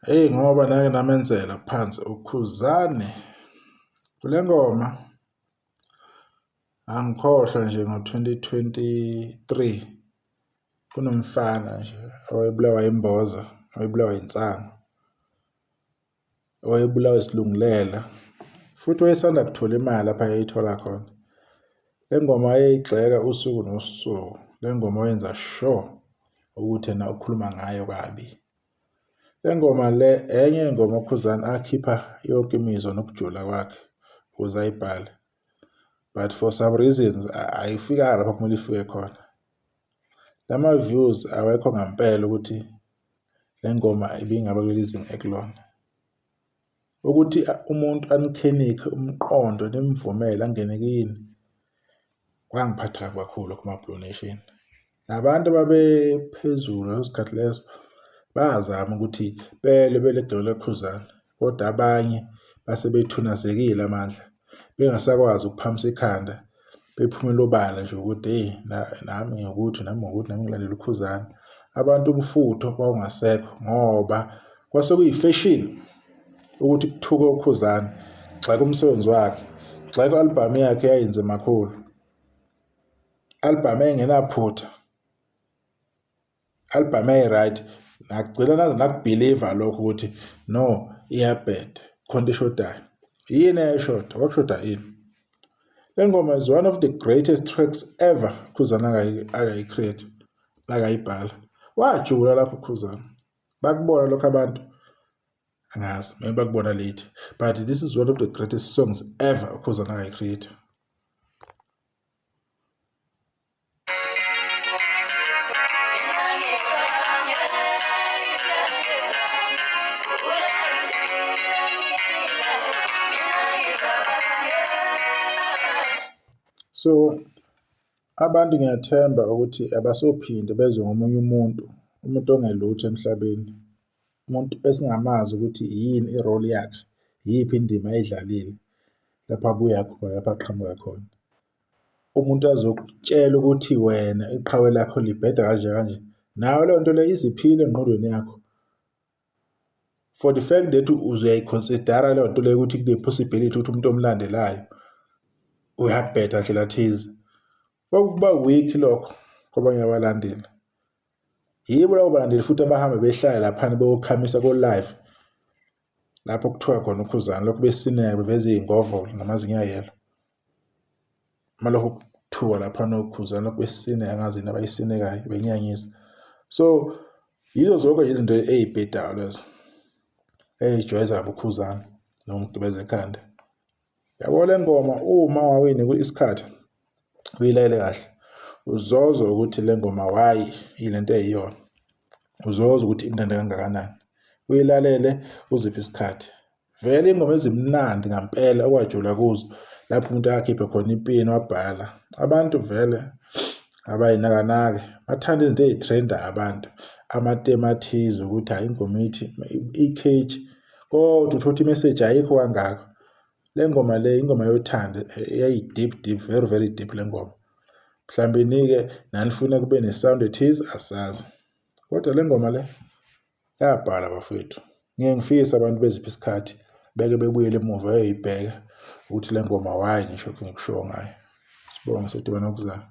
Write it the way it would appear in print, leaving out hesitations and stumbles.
Hey ngoba nake namenzela phansi uKhuzani kule ngoma angikhohlwa nje ngo-2023 kunomfana nje owayebulawa imboza owayebulawa insangu owayebulawa isilungulela futhi wayesanda kuthola imali lapha ayeyithola khona. Le ngoma wayeyigxeka usuku nosuku, le ngoma wayenza sure ukuthi yena ukhuluma ngayo kabi. Le ngoma le enye yengoma uKhuzani akhipha yonke imizwa nokujula kwakhe ukuze ayibhale but for some reasons ayifikanga lapho kumele ifike khona. Lama-views awekho ngampela ukuthi le ngoma ibingaba kuleli zinga ekulona. Ukuthi umuntu anikhenikhe umqondo nimvumele angene kini kwangiphatha kabi kakhulu lokho ma-Blue Nation. Nabantu ababephezulu ngaleso sikhathi leso bazama ukuthi bele belegelo lekhuzane kodwa abanye base bethunazekile amandla bengasakwazi ukuphakamisa ikhanda bephumela obala nje ukuthi eyi nami ngokuthi nami ngokuthi nami ngilandela ukhuzane. Abantu umfutho wawungasekho ngoba kwase kuyifeshini ukuthi kuthuke ukhuzane, gxeka umsebenzi wakhe, gxeka i-albhamu yakhe eyayenze makhulu, albhamu engenaphutha. Album eyi-right nagcina naze nakubhiliva lokho ukuthi no iyabheda khona into eshodayo. Yini eyayishoda? Kwakushoda ini? Le ngoma is one of the greatest tracks ever Khuzani akayi-create akayibhala. Wajula lapho uKhuzani. Bakubona lokho abantu angazi maybe bakubona late but this is one of the greatest songs ever uKhuzani akayi-create. So abantu ngiyathemba ukuthi abasophinde bezwe ngomunye umuntu, umuntu ongelutho emhlabeni, umuntu esingamazi ukuthi yini i-role yakhe, iyiphi indima ayidlalile lapho abuya khona, lapho aqhamuka khona. Umuntu azokutshela ukuthi wena iqhawe lakho libheda kanje kanje, nawe leyo nto leyo iziphile engqondweni yakho. For the fact that uzoyayiconsidera leyo nto leyo ukuthi kune-possibility ukuthi umuntu omlandelayo uyabheda ndlela thize. Kwakuba weak lokho kwabanye abalandeli. Yibo labo balandeli futhi abahamba behlala laphana beyokhamisa ko-live lapho kuthiwa khona uKhuzani lokhu besineka beveza iy'ngovolo namazinyo ayelo. Uma lokhu kuthiwa laphana oKhuzani lokhu besineka angazi yini abayisinekayo benyanyisa. So yizo zonke nje izinto ey'bhedayo lezo ey'jwayeza kabi uKhuzani nomgibeza ekhanda. Yabo le ngoma uma wawuyinikwa isikhathi uyilalele kahle uzozwa ukuthi le ngoma why ilento eyiyona, uzozwa ukuthi imnandi kangakanani. Uyilalele uziphe isikhathi. Vele ingoma ezimnandi ngampela okwajula kuzo lapho umuntu akhiphe khona ipini wabhala. Abantu vele abayinakanaki bathanda izinto ey'trend-ayo abantu, amatemu athize ukuthi hhayi ingoma ithi i-catchy kodwa uthole ukuthi imeseji ayikho kangako. Le ngoma le ingoma yothando yayi-deep deep very very deep le ngoma. Mhlawumbe-ke nanifuna kube ne-sound ethize asazi. Kodwa le ngoma le yabhala bafowethu. Ngiye ngifise abantu beziphi isikhathi beke bebuyele emuva beyoyibheka ukuthi le ngoma why ngisho ngikusho ngayo. Sibonge sodibana okuzayo.